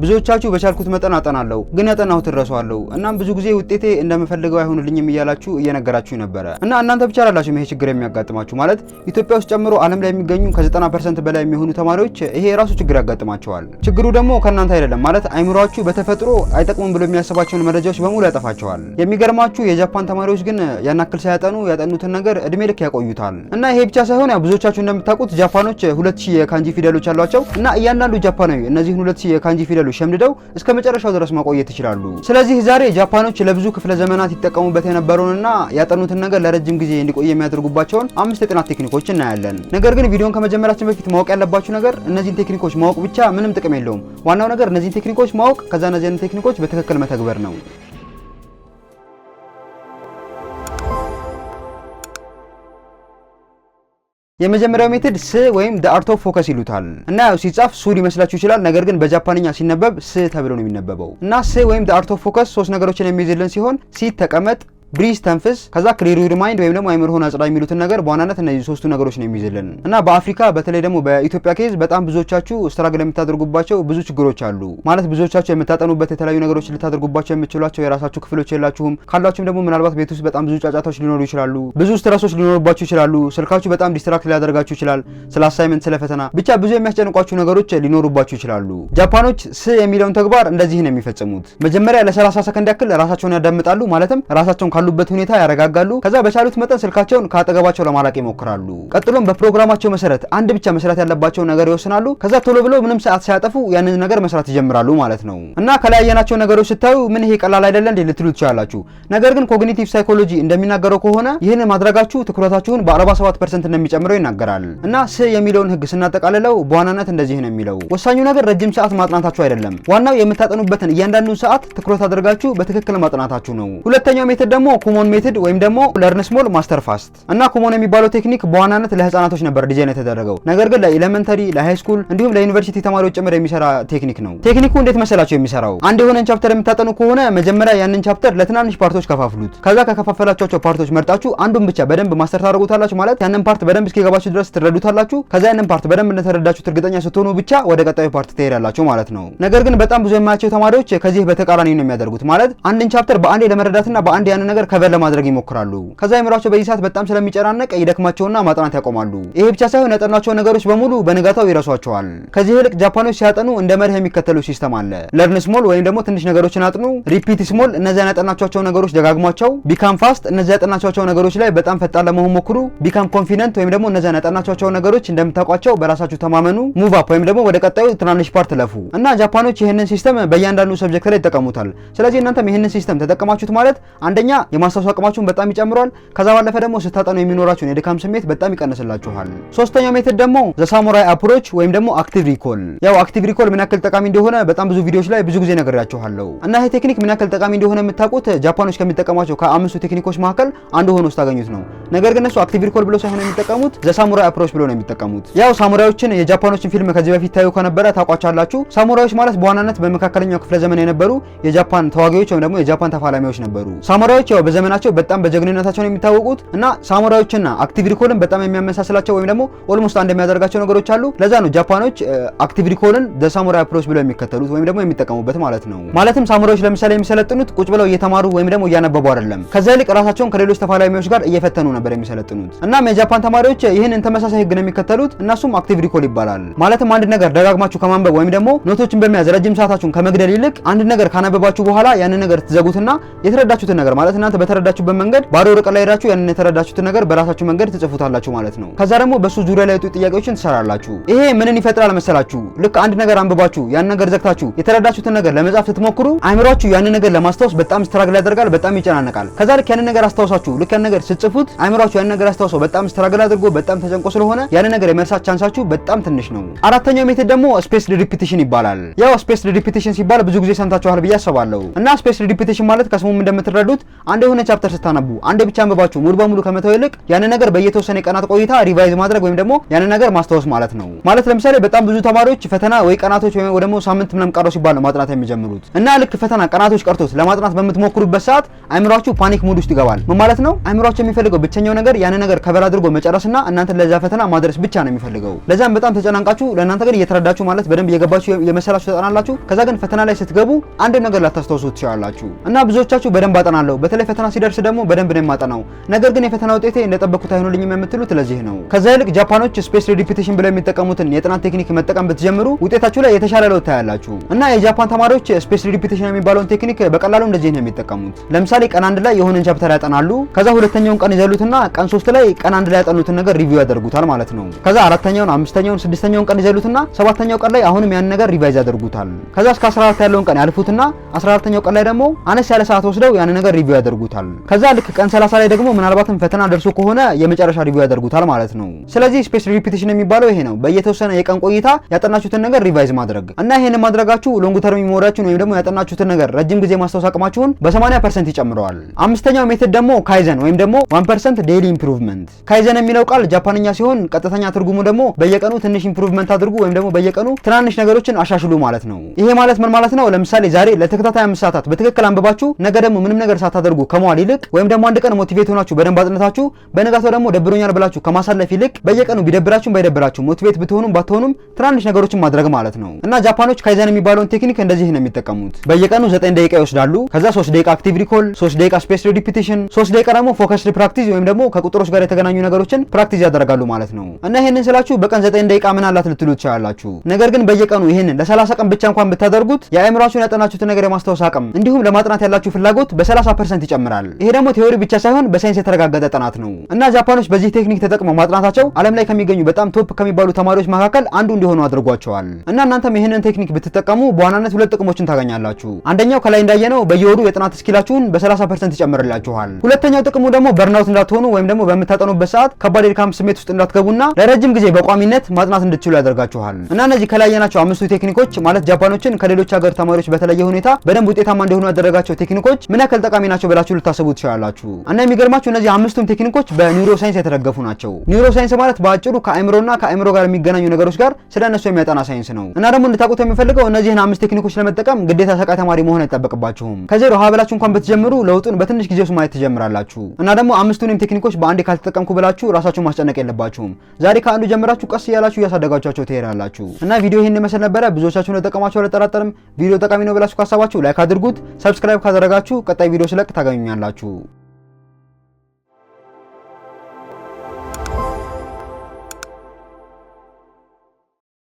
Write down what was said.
ብዙዎቻችሁ በቻልኩት መጠን አጠናለሁ፣ ግን ያጠናሁትን እረሳዋለሁ፣ እናም ብዙ ጊዜ ውጤቴ እንደምፈልገው አይሆንልኝም እያላችሁ እየነገራችሁ ነበረ። እና እናንተ ብቻ አይደላችሁም ይሄ ችግር የሚያጋጥማችሁ። ማለት ኢትዮጵያ ውስጥ ጨምሮ ዓለም ላይ የሚገኙ ከ90% በላይ የሚሆኑ ተማሪዎች ይሄ የራሱ ችግር ያጋጥማቸዋል። ችግሩ ደግሞ ከእናንተ አይደለም። ማለት አይምሯችሁ በተፈጥሮ አይጠቅሙም ብሎ የሚያስባቸውን መረጃዎች በሙሉ ያጠፋቸዋል። የሚገርማችሁ የጃፓን ተማሪዎች ግን ያን ያክል ሳያጠኑ ያጠኑትን ነገር እድሜ ልክ ያቆዩታል። እና ይሄ ብቻ ሳይሆን ያው ብዙዎቻችሁ እንደምታውቁት ጃፓኖች 2000 የካንጂ ፊደሎች አሏቸው እና እያንዳንዱ ጃፓናዊ እነዚህን 2000 የካንጂ ፊደሎች ሸምድደው እስከ መጨረሻው ድረስ ማቆየት ይችላሉ። ስለዚህ ዛሬ ጃፓኖች ለብዙ ክፍለ ዘመናት ይጠቀሙበት የነበረውንና ያጠኑትን ነገር ለረጅም ጊዜ እንዲቆይ የሚያደርጉባቸውን አምስት የጥናት ቴክኒኮች እናያለን። ነገር ግን ቪዲዮን ከመጀመራችን በፊት ማወቅ ያለባችሁ ነገር እነዚህን ቴክኒኮች ማወቅ ብቻ ምንም ጥቅም የለውም። ዋናው ነገር እነዚህን ቴክኒኮች ማወቅ፣ ከዛ እነዚህን ቴክኒኮች በትክክል መተግበር ነው። የመጀመሪያው method ስ ወይም the art of focus ይሉታል። እና ያው ሲጻፍ ሱ ሊመስላችሁ ይችላል። ነገር ግን በጃፓንኛ ሲነበብ ስ ተብሎ ነው የሚነበበው። እና ስ ወይም the art of focus ሶስት ነገሮችን የሚይዝልን ሲሆን sit ተቀመጥ፣ breathe ተንፍስ፣ ከዛ clear your mind ወይም ደግሞ አይምሮህን አጽዳ የሚሉትን ነገር በዋናነት እነዚህ ሶስቱ ነገሮች ነው የሚይዝልን። እና በአፍሪካ በተለይ ደግሞ በኢትዮጵያ case በጣም ብዙዎቻችሁ struggle የምታደርጉባቸው ብዙ ችግሮች አሉ። ማለት ብዙዎቻችሁ የምታጠኑበት፣ የተለያዩ ነገሮች ልታደርጉባቸው የምትችሏቸው የራሳችሁ ክፍሎች የላችሁም። ካላችሁም ደግሞ ምናልባት ቤት ውስጥ በጣም ብዙ ጫጫታዎች ሊኖሩ ይችላሉ። ብዙ stress ኦች ሊኖሩባችሁ ይችላሉ። ስልካችሁ በጣም distract ሊያደርጋችሁ ይችላል። ስለ assignment፣ ስለ ፈተና ብቻ ብዙ የሚያስጨንቋችሁ ነገሮች ሊኖሩባችሁ ይችላሉ። ጃፓኖች ስ የሚለውን ተግባር እንደዚህ ነው የሚፈጽሙት። መጀመሪያ ለ30 ሰከንድ ያክል ራሳቸውን ያዳምጣሉ። ማለትም ራሳቸውን ካሉበት ሁኔታ ያረጋጋሉ። ከዛ በቻሉት መጠን ስልካቸውን ከአጠገባቸው ለማራቅ ይሞክራሉ። ቀጥሎም በፕሮግራማቸው መሰረት አንድ ብቻ መስራት ያለባቸውን ነገር ይወስናሉ። ከዛ ቶሎ ብለው ምንም ሰዓት ሳያጠፉ ያንን ነገር መስራት ይጀምራሉ ማለት ነው። እና ከላይ ያየናቸው ነገሮች ስታዩ ምን ይሄ ቀላል አይደለ እንዴ ልትሉ ትችላላችሁ። ነገር ግን cognitive psychology እንደሚናገረው ከሆነ ይህንን ማድረጋችሁ ትኩረታችሁን በ47% እንደሚጨምረው ይናገራል። እና ስ የሚለውን ህግ ስናጠቃልለው በዋናነት እንደዚህ ነው የሚለው። ወሳኙ ነገር ረጅም ሰዓት ማጥናታችሁ አይደለም። ዋናው የምታጠኑበትን እያንዳንዱን ሰዓት ትኩረት አድርጋችሁ በትክክል ማጥናታችሁ ነው። ሁለተኛው method ደግሞ ኩሞን method ወይም ደግሞ learn small, master fast። እና ኩሞን የሚባለው ቴክኒክ በዋናነት ለህፃናቶች ነበር ዲዛይን የተደረገው። ነገር ግን ለ elementary፣ ለ high school እንዲሁም ለዩኒቨርሲቲ ተማሪዎች ጭምር የሚሰራ ቴክኒክ ነው። ቴክኒኩ እንዴት መሰላችሁ የሚሰራው? አንድ የሆነን chapter የምታጠኑ ከሆነ መጀመሪያ ያንን chapter ለትናንሽ part ኦች ከፋፍሉት። ከዛ ከከፋፈላችኋቸው part ኦች መርጣችሁ አንዱን ብቻ በደንብ master ታደርጉታላችሁ። ማለት ያንን part በደንብ እስኪገባችሁ ድረስ ትረዱታላችሁ። ከዛ ያንን part በደንብ እንደተረዳችሁት እርግጠኛ ስትሆኑ ብቻ ወደ ቀጣዩ part ትሄዳላችሁ ማለት ነው። ነገር ግን በጣም ብዙ የማያቸው ተማሪዎች ከዚህ በተቃራኒ ነው የሚያደርጉት። ማለት አንድን chapter በአንዴ ለመረዳትና በአንድ ያንን ነገር cover ለማድረግ ይሞክራሉ። ከዛ አይምሯቸው በዚህ ሰዓት በጣም ስለሚጨናነቅ ይደክማቸውና ማጥናት ያቆማሉ። ይሄ ብቻ ሳይሆን ያጠኗቸው ነገሮች በሙሉ በንጋታው ይረሷቸዋል። ከዚህ ይልቅ ጃፓኖች ሲያጠኑ እንደ መርህ የሚከተሉ system አለ። Learn small ወይም ደግሞ ትንሽ ነገሮችን አጥኑ። Repeat small፣ እነዚያን ያጠናቿቸው ነገሮች ደጋግሟቸው። Become fast፣ እነዚያ ያጠናቿቸው ነገሮች ላይ በጣም ፈጣን ለመሆን ሞክሩ። Become confident ወይም ደግሞ እነዚያን ያጠናቿቸው ነገሮች እንደምታውቋቸው በራሳችሁ ተማመኑ። Move up ወይም ደግሞ ወደ ቀጣዩ ትናንሽ part እለፉ። እና ጃፓኖች ይህንን system በእያንዳንዱ subject ላይ ይጠቀሙታል። ስለዚህ እናንተም ይህንን system ተጠቀማችሁት ማለት አንደኛ የማስታወስ አቅማችሁን በጣም ይጨምሯል። ከዛ ባለፈ ደግሞ ስታጠኑ የሚኖራችሁን የድካም ስሜት በጣም ይቀንስላችኋል። ሶስተኛው method ደግሞ the samurai approach ወይም ደግሞ active recall። ያው active recall ምን ያክል ጠቃሚ እንደሆነ በጣም ብዙ ቪዲዮዎች ላይ ብዙ ጊዜ ነግሬያችኋለሁ። እና ይሄ ቴክኒክ ምን ያክል ጠቃሚ እንደሆነ የምታውቁት ጃፓኖች ከሚጠቀሟቸው ከአምስቱ ቴክኒኮች መካከል አንዱ ሆኖ ስታገኙት ነው። ነገር ግን እነሱ active recall ብሎ ሳይሆን የሚጠቀሙት the samurai approach ብሎ ነው የሚጠቀሙት። ያው ሳሙራዮችን የጃፓኖችን ፊልም ከዚህ በፊት ታዩ ከነበረ ታውቋቸዋላችሁ። ሳሙራዮች ማለት በዋናነት በመካከለኛው ክፍለ ዘመን የነበሩ የጃፓን ተዋጊዎች ወይም ደግሞ የጃፓን ተፋላሚዎች ነበሩ። ሳሙራዮች ያው በዘመናቸው በጣም በጀግንነታቸው ነው የሚታወቁት። እና ሳሙራዮችና active recall ን በጣም የሚያመሳስላቸው ወይም ደግሞ almost አንድ የሚያደርጋቸው ነገሮች አሉ። ለዛ ነው ጃፓኖች active recall ን the samurai approach ብለው የሚከተሉት ወይም ደግሞ የሚጠቀሙበት ማለት ነው። ማለትም ሳሙራዮች ለምሳሌ የሚሰለጥኑት ቁጭ ብለው እየተማሩ ወይም ደግሞ እያነበቡ አይደለም። ከዛ ይልቅ ራሳቸውን ከሌሎች ተፋላሚዎች ጋር እየፈተኑ ነበር የሚሰለጥኑት። እናም የጃፓን ተማሪዎች ይህንን ተመሳሳይ ህግ ነው የሚከተሉት። እነሱም active recall ይባላል። ማለትም አንድ ነገር ደጋግማችሁ ከማንበብ ወይም ደግሞ note ኦችን በመያዝ ረጅም ሰዓታችሁን ከመግደል ይልቅ አንድ ነገር ካነበባችሁ በኋላ ያንን ነገር ትዘጉትና የተረዳችሁትን ነገር፣ ማለት እናንተ በተረዳችሁበት መንገድ ባዶ ወረቀት ላይ ሄዳችሁ ያንን የተረዳችሁትን ነገር በራሳችሁ መንገድ ትጽፉታላችሁ ማለት ነው። ከዛ ደግሞ በሱ ዙሪያ ላይ የወጡ ጥያቄዎችን ትሰራላችሁ። ይሄ ምንን ይፈጥራል መሰላችሁ? ልክ አንድ ነገር አንብባችሁ ያን ነገር ዘግታችሁ የተረዳችሁትን ነገር ለመጻፍ ስትሞክሩ አይምሯችሁ ያንን ነገር ለማስታወስ በጣም struggle ያደርጋል፣ በጣም ይጨናነቃል። ከዛ ልክ ያንን ነገር አስታውሳችሁ ልክ ያን ነገር ስትጽፉት አይምሯችሁ ያንን ነገር አስታውሰው በጣም struggle አድርጎ በጣም ተጨንቆ ስለሆነ ያንን ነገር የመርሳት chance ኣችሁ በጣም ትንሽ ነው። አራተኛው method ደግሞ spaced repetition ይባላል። ያው spaced repetition ሲባል ብዙ ጊዜ ሰምታችኋል ብዬ አስባለሁ። እና spaced repetition ማለት ከስሙም እንደምትረዱት አንድ የሆነ chapter ስታነቡ አንዴ ብቻ አንብባችሁ ሙሉ በሙሉ ከመተው ይልቅ ያንን ነገር በየተወሰነ ቀናት ቆይታ revise ማድረግ ወይም ደግሞ ያንን ነገር ማስታወስ ማለት ነው። ማለት ለምሳሌ በጣም ብዙ ተማሪዎች ፈተና ወይ ቀናቶች ወይ ደግሞ ሳምንት ምናምን ቀረው ሲባል ነው ማጥናት የሚጀምሩት። እና ልክ ፈተና ቀናቶች ቀርቶት ለማጥናት በምትሞክሩበት ሰዓት አይምሯችሁ panic mode ውስጥ ይገባል። ምን ማለት ነው? አይምሯችሁ የሚፈልገው ብቸኛው ነገር ያንን ነገር cover አድርጎ መጨረስና እናንተን ለዛ ፈተና ማድረስ ብቻ ነው የሚፈልገው። ለዛም በጣም ተጨናንቃችሁ፣ ለእናንተ ግን እየተረዳችሁ፣ ማለት በደንብ እየገባችሁ የመሰላችሁ ታጠናላችሁ። ከዛ ግን ፈተና ላይ ስትገቡ አንድ ነገር ላታስታውሱ ትችላላችሁ። እና ብዙዎቻችሁ በደንብ አጠናለሁ፣ በተለይ ፈተና ሲደርስ ደግሞ በደንብ ነው የማጠናው፣ ነገር ግን የፈተና ውጤቴ እንደጠበቅኩት አይሆንልኝም የምትሉት ለዚህ ነው። ከዛ ይልቅ ጃፓኖች spaced repetition ብለው የሚጠቀሙትን የጥናት ቴክኒክ መጠቀም ብትጀምሩ ውጤታችሁ ላይ የተሻለ ለውጥ ታያላችሁ። እና የጃፓን ተማሪዎች spaced repetition የሚባለውን ቴክኒክ በቀላሉ እንደዚህ ነው የሚጠቀሙት። ለምሳሌ ቀን 1 ላይ የሆነን chapter ያጠናሉ። ከዛ ሁለተኛውን ቀን ይዘሉትና ቀን 3 ላይ ቀን 1 ላይ ያጠኑትን ነገር review ያደርጉታል ማለት ነው። ከዛ አራተኛውን፣ አምስተኛውን፣ ስድስተኛውን ቀን ይዘሉትና ሰባተኛው ቀን ላይ አሁንም ያን ነገር revise ያደርጉታል። ከዛ እስከ 14 ያለውን ቀን ያልፉትና 14ኛው ቀን ላይ ደግሞ አነስ ያለ ሰዓት ወስደው ያን ነገር review ያደርጉታል። ከዛ ልክ ቀን 30 ላይ ደግሞ ምናልባትም ፈተና ደርሶ ከሆነ የመጨረሻ review ያደርጉታል ማለት ነው። ስለዚህ spaced repetition የሚባለው ይሄ ነው። በየተወሰነ የቀን ቆይታ ያጠናችሁትን ነገር revise ማድረግ። እና ይሄንን ማድረጋችሁ long term memory ያችሁን ወይም ደግሞ ያጠናችሁትን ነገር ረጅም ጊዜ ማስታወስ አቅማችሁን በ80% ይጨምረዋል። አምስተኛው method ደግሞ ካይዘን ወይም ደግሞ 1% daily improvement። ካይዘን የሚለው ቃል ጃፓንኛ ሲሆን ቀጥተኛ ትርጉሙ ደግሞ በየቀኑ ትንሽ improvement አድርጉ ወይም ደግሞ በየቀኑ ትናንሽ ነገሮችን አሻሽሉ ማለት ነው። ይሄ ማለት ምን ማለት ነው? ለምሳሌ ዛሬ ለተከታታይ 5 ሰዓታት በትክክል አንብባችሁ ነገ ደግሞ ምንም ነገር ሳታደርጉ ከመዋል ይልቅ፣ ወይም ደግሞ አንድ ቀን motivate ሆናችሁ በደንብ አጥንታችሁ በነጋታው ደግሞ ደብሮኛል ብላችሁ ከማሳለፍ ይልቅ በየቀኑ ቢደብራችሁም ባይደብራችሁም፣ motivate ብትሆኑም ባትሆኑም ትናንሽ ነገሮችን ማድረግ ማለት ነው። እና ጃፓኖች ካይዘን የሚባለውን ቴክኒክ እንደዚህ ነው የሚጠቀሙት። በየቀኑ 9 ደቂቃ ይወስዳሉ። ከዛ 3 ደቂቃ active recall፣ 3 ደቂቃ spaced repetition፣ 3 ደቂቃ ደግሞ focused practice ወይም ደግሞ ከቁጥሮች ጋር የተገናኙ ነገሮችን practice ያደርጋሉ ማለት ነው። እና ይሄንን ስላችሁ በቀን 9 ደቂቃ ምን አላት ልትሉ ትችላላችሁ። ነገር ግን በየቀኑ ይሄንን ለ30 ቀን ብቻ እንኳን ብታደርጉት የአእምሯችሁን ያጠናችሁትን ነገር የማስታወስ አቅም እንዲሁም ለማጥናት ያላችሁ ፍላጎት በ30% ይጨምራል። ይሄ ደግሞ theory ብቻ ሳይሆን በሳይንስ የተረጋገጠ ጥናት ነው። እና ጃፓኖች በዚህ ቴክኒክ ተጠቅመው ማጥናታቸው ዓለም ላይ ከሚገኙ በጣም top ከሚባሉ ተማሪዎች መካከል አንዱ እንዲሆኑ አድርጓቸዋል። እና እናንተም ይህንን ቴክኒክ ብትጠቀሙ በዋናነት ሁለት ጥቅሞችን ታገኛላችሁ። አንደኛው ከላይ እንዳየነው በየወሩ የጥናት skill ኣችሁን በ30% ይጨምርላችኋል። ሁለተኛው ጥቅሙ ደግሞ burnout እንዳትሆኑ ወይም ደግሞ በምታጠኑበት ሰዓት ከባድ የድካም ስሜት ውስጥ እንዳትገቡና ለረጅም ጊዜ በቋሚነት ማጥናት እንድትችሉ ያደርጋችኋል። እና እነዚህ ከላይ ያየናቸው አምስቱ ቴክኒኮች፣ ማለት ጃፓኖችን ከሌሎች ሀገር ተማሪዎች በተለየ ሁኔታ በደንብ ውጤታማ እንዲሆኑ ያደረጋቸው ቴክኒኮች፣ ምን ያክል ጠቃሚ ናቸው ብላችሁ ልታስቡ ትችላላችሁ። እና የሚገርማችሁ እነዚህ አምስቱም ቴክኒኮች በ neuroscience የተደገፉ ናቸው። Neuroscience ማለት በአጭሩ ከአእምሮና ከአእምሮ ጋር የሚገናኙ ነገሮች ጋር ስለ እነሱ የሚያጠና ሳይንስ ነው። እና ደግሞ እንድታውቁት የምፈልገው እነዚህን አምስት ቴክኒኮች ለመጠቀም ግዴታ ሰቃይ ተማሪ መሆን አይጠበቅባችሁም። ከዜሮ ሀ ብላችሁ እንኳን ብትጀምሩ ለውጡን በትንሽ ጊዜ ውስጥ ማየት ትጀምራላችሁ። እና ደግሞ አምስቱንም ቴክኒኮች በአንዴ ካልተጠቀምኩ ብላችሁ ራሳችሁን ማስጨነቅ የለባችሁም። ዛሬ ከአንዱ ጀምራችሁ ቀስ እያላችሁ እያሳደጋችኋቸው ትሄዳላችሁ። እና ቪዲዮ ይህን ይመስል ነበረ። ብዙዎቻችሁ እንደጠቀማችሁ አልጠራጠርም። ቪዲዮ ጠቃሚ ነው ብላችሁ ካሰባችሁ like አድርጉት። Subscribe ካደረጋችሁ ቀጣይ ቪዲዮ ስለቅ ታገኙኛላችሁ።